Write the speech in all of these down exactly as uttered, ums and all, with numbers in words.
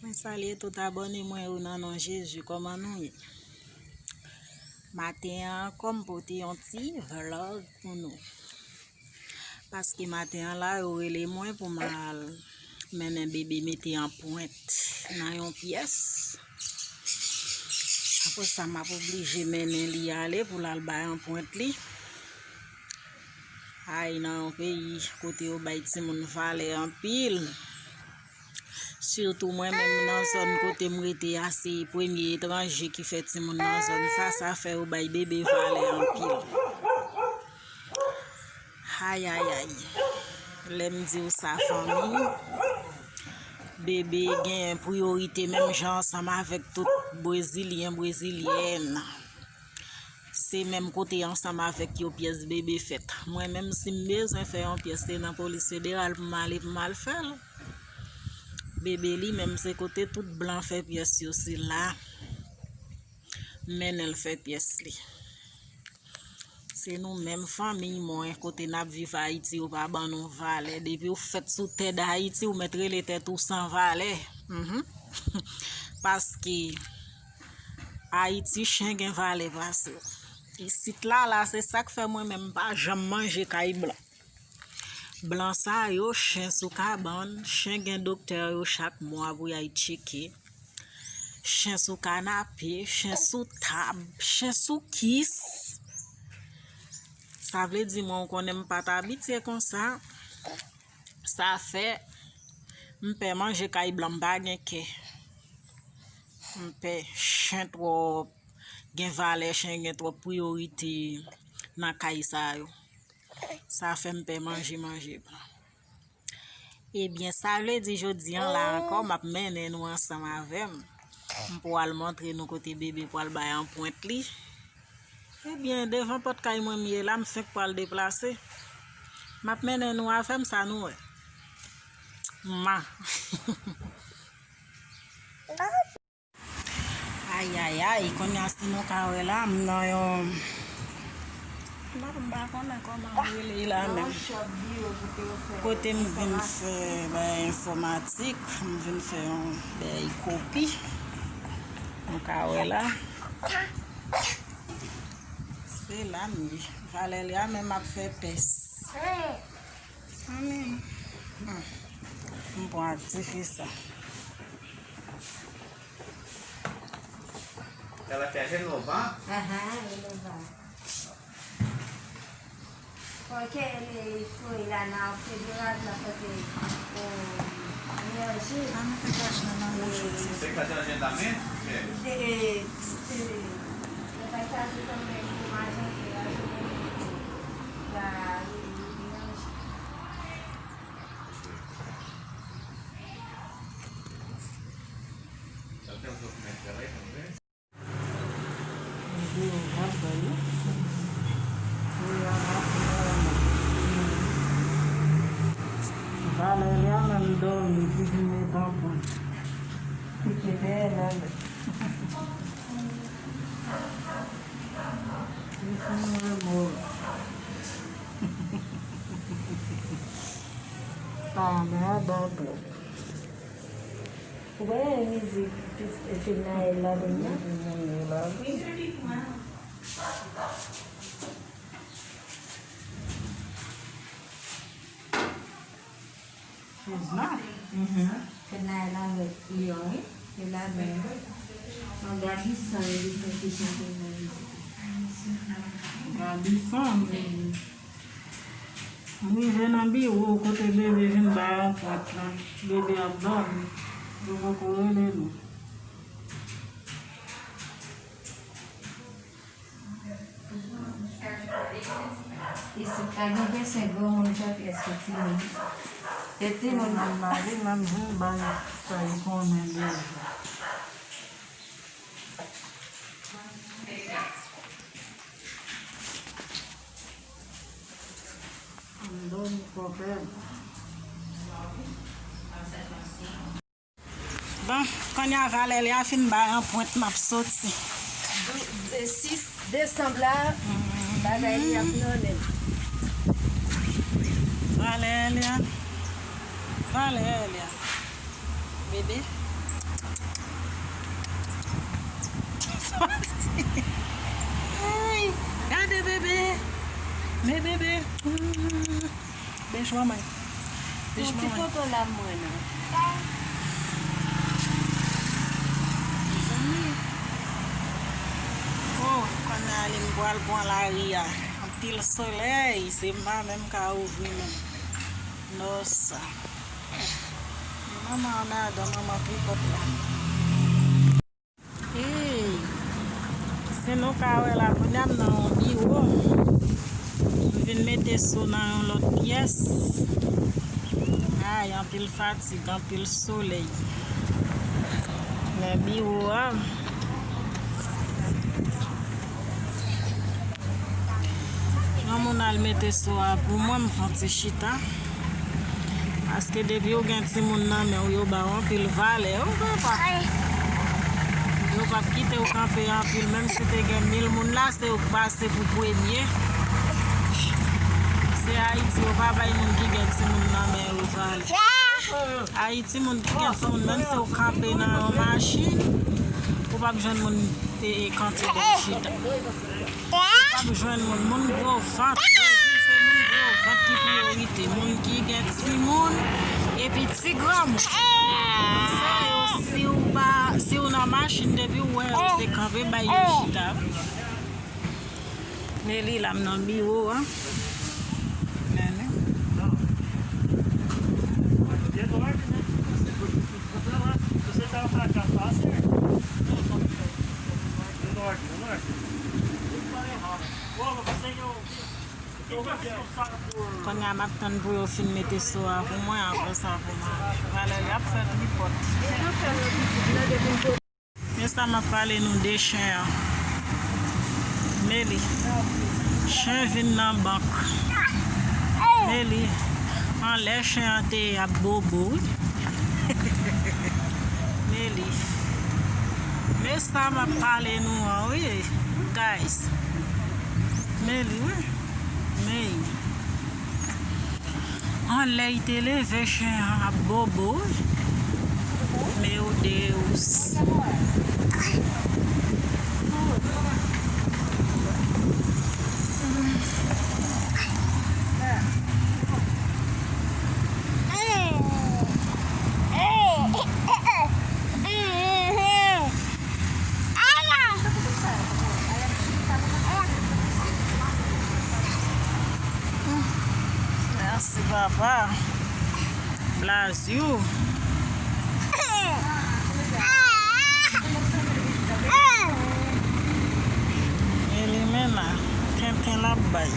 Mwen salye tout abòne mwen yo nan non Jezi. Kòman nou ye? Maten an ankò, m pote yon ti vlòg pou nou. Paske maten an la, yo rele mwen pou m al mennen bebe mete anprent nan yon pyès. Apre sa, m ap oblije mennen li ale pou l al bay anprent li. Ay, nan yon peyi kote yo bay timoun valè anpil. Sitou mwen menm nan zòn kote m rete a, se premye etranje ki fè timoun nan zòn sa, sa fè yo bay bebe valè anpil. Ayayay. Lè m di w sa, fanmi, bebe gen priyorite menm jan ansanm avèk tout brezilyen, brezilyèn. Se menm kote ansanm avèk yo pyès bebe fèt. Mwen menm, si m bezwen fè yon pyès, se nan polis federal pou m ale pou m al fè l. Bebe li menm, se kote tout blan fè pyès yo, se la m mennen l fè pyès li. Se nou menm fanmiy mwen, kote n ap viv Ayiti, yo pa ban nou valè. Depi w fèt sou tè Dayiti, ou mèt rele tèt ou san valè. Mhm. Paske Ayiti, chen gen valè pase w. Isit la, la, se sa k fè mwen menm m pa janm manje kay blan. Blan sa yo, chen sou kabann, chen gen doktè yo chak mwa pou y al tcheke. Chen sou kanape, chen sou tab, chen sou kis. Sa vle di mwen, ou konnen m pa t abitye konsa. Sa fè m pè manje kay blan, m pa gen kè. M pè chen twòp gen valè, chen gen twòp priyorite nan kay sa yo. Sa fè m pè manje, manje blan. Ebyen, sa vle di jodi an la ankò, m ap mennen nou ansanm avè m. M pral montre nou kote bebe pral bay anprent li. Ebyen, devan pòt kay mwen m ye la, m fenk pral deplase. M ap mennen nou avè m, sa nou wè. Ma. Ayayay, kounye a si nou ka wè la, m nan yon, m pa, m pa konnen kòman m rele l la menm. Kote m vin fè bay enfòmatik, m vin fè yon bay kopi. Nou ka wè la. Se la m ye. Valè li a menm ap fè pès. Sa menm. Hmm. M pran ak tifi sa. Ela quer renovar? Aham, renovar. Porque ele foi lá na federal para fazer o energia. Ah, não tem caixa, não, não. Tem que fazer um agendamento? É. Ele vai fazer também com a gente, a gente pra energia. Ela tem os documentos dela aí também? Valè li a menm dòmi, ki vin met anpwen. Li kite l ale. Li fin remò. Sa mèd anpil. Ou pa gen mizik pis, fim Naël la menm non? Fim Naël la, wi. Fim Naël la avèk Lion, wi. E la menm. An Gaby San, li fè ki chante nan mizik. Gaby San, wi. M rive nan biwo kote bebe vin bay anprent lan. Bebe ap dòmi. Yo poko rele nou. Isit pa gen pèsè granmoun fè pyès se timoun. Se timoun. Mari menm vin bay sa li konnen deja. Bon, kounye a Valè li a fin bay anprent, m ap soti. Sis desanm la, bagay li ap nan men m. Valè li a. Valè li a. Bebe. Ay, gade bebe. Men bebe. Mm. Bèj manman. Bèj manman. Foto la mwen nan. Mezanmi. Oh, m konn ale m pral pran lari a. Anpil solèy, se m pa menm ka ouvri menm. Nòsa. Manman annadan, manman tripòt la. Hey, si nou ka wè la, kounye a m nan yon biwo. M vin mete so nan yon lòt pyès. Ay, anpil fatig, anpil solèy. Men biwo a, yon moun al mete so a pou mwen, m fè yon ti chita. Paske depi w gen timoun nan men w, yo ba w anpil valè, wi papa. Yo p ap kite w kanpe anpil, menm si te gen mil moun la, se yo k pase pou premye. Se Ayiti, yo pa bay moun ki gen timoun nan men yo valè. Ayiti, moun ki gen timoun, menm si w kanpe nan yon machin, ou p ap jwenn moun e, e, kanpe bò chita. W ap jwenn moun, moun gwo vant. Brezil, se moun gwo vant ki priyorite. Moun ki gen timoun, epi ti granmoun. Se yo, si w pa, si w nan machin, depi w wè yo, se kanpe bay yo chita. Men li la, m nan biwo a. Men, men. Kounye a m ap tann pou yo fin mete so a pou mwen, apre sa pou m ale. Valè li ap fè tripòt. Men sa m ap pale nou de chen an. Men li. Chen vin nan bank. Men li. Anlè chen an te ye ap bobo, wi. Men li. Men sa m ap pale nou an, wi, guys. Men li, wi. Men. Anlè l te leve, chen an ap bobo, wi. Meu Deus. Mèsi, papa. Blaz you. E li menm la, tenten l ap bay.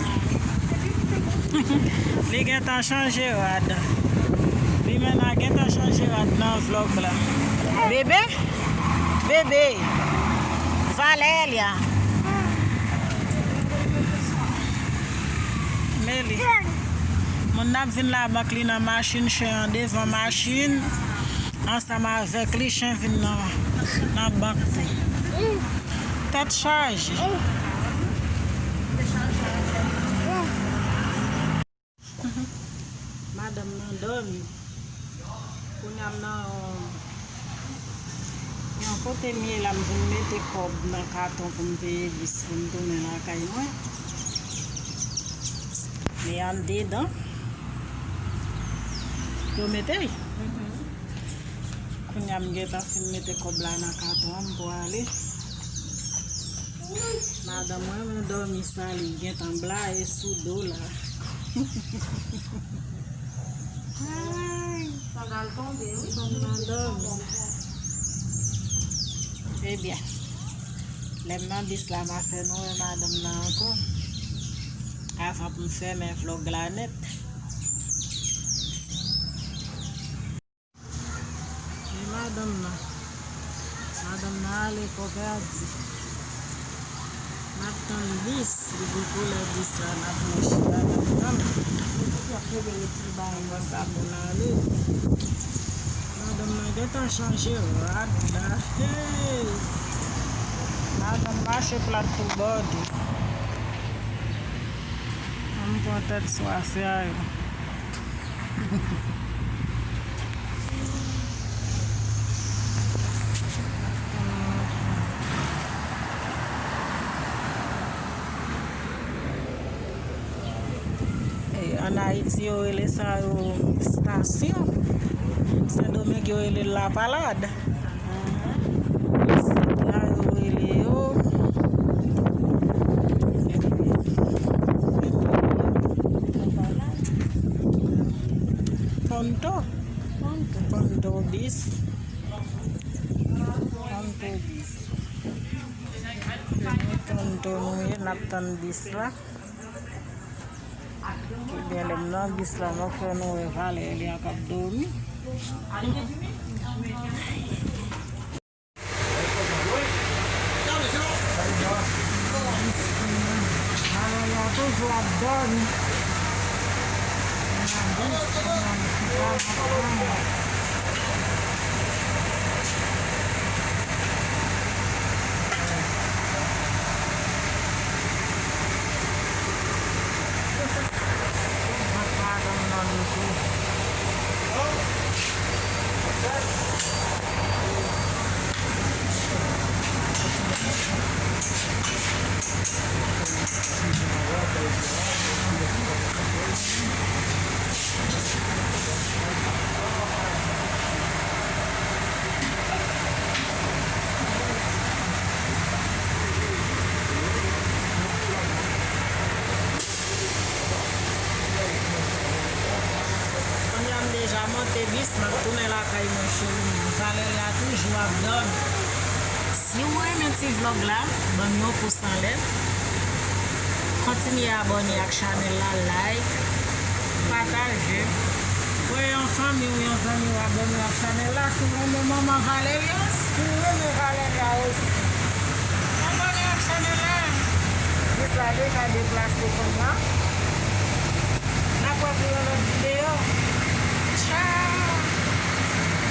Li gentan chanje rad. Li menm la gentan chanje rad nan vlòg la. Bebe? Bebe, Valeria. Men li. Moun nan ap vin labank, li nan machin, chen an devan machin. Ansanm avèk li, chen vin nan, nan bank tou. Tèt chaje. Madanm nan dòmi. Kounye a m nan yon, yon kote m ye la, m vin mete kòb nan katon pou m peye bis pou m tounen lakay mwen. Men anndedan, yo mete l. Kounye a m gentan fin mete kòb la nan katon an, m pwale. Madanm mwen, mwen dòmi sa, li gentan blayi sou do la. Ay. Sandal tonbe, wi. Sandal dòmi. Ebyen, lè m nan bis la, m a fè nou wè madanm nan ankò. Avan pou m fèmen vlòg la nèt. Men madanm nan. Madanm nan ale kò pèdi. N ap tann bis, li poko lè bis la, n ap nan chita, n ap tann. Anvan sa pou n ale. Madanm nan gentan chanje rad la. Hey! Madanm mache plat pou bòde. Ann pran tèt swa, se a yo. Ayiti, yo rele sa yo stasyon. Sendomeng, yo rele l lapalad. Isit la, yo rele yo Ponto. Ponto bis. Ponto bis. Se nan Ponto nou ye, n ap tann bis la. Ebyen, lè m nan bis la, m fè nou wè Valè li a k ap dòmi. Valè li a toujou ap dòmi. Nan bis, nan bis la, nan tren. Kounye a m deja monte bis, m ap tounen lakay mwen, cheri m. Valè li a toujou ap dòmi. Si w renmen ti vlòg la, ban m yon pous anlè. Kontinye abòne ak chanèl la, like, pataje. Voye yon fanmi w, yon zanmi w abòne ak chanèl la. Si w renmen manman Valeria, si w renmen Valeria osi, abòne ak chanèl la. Bis la deja deplase kounye a.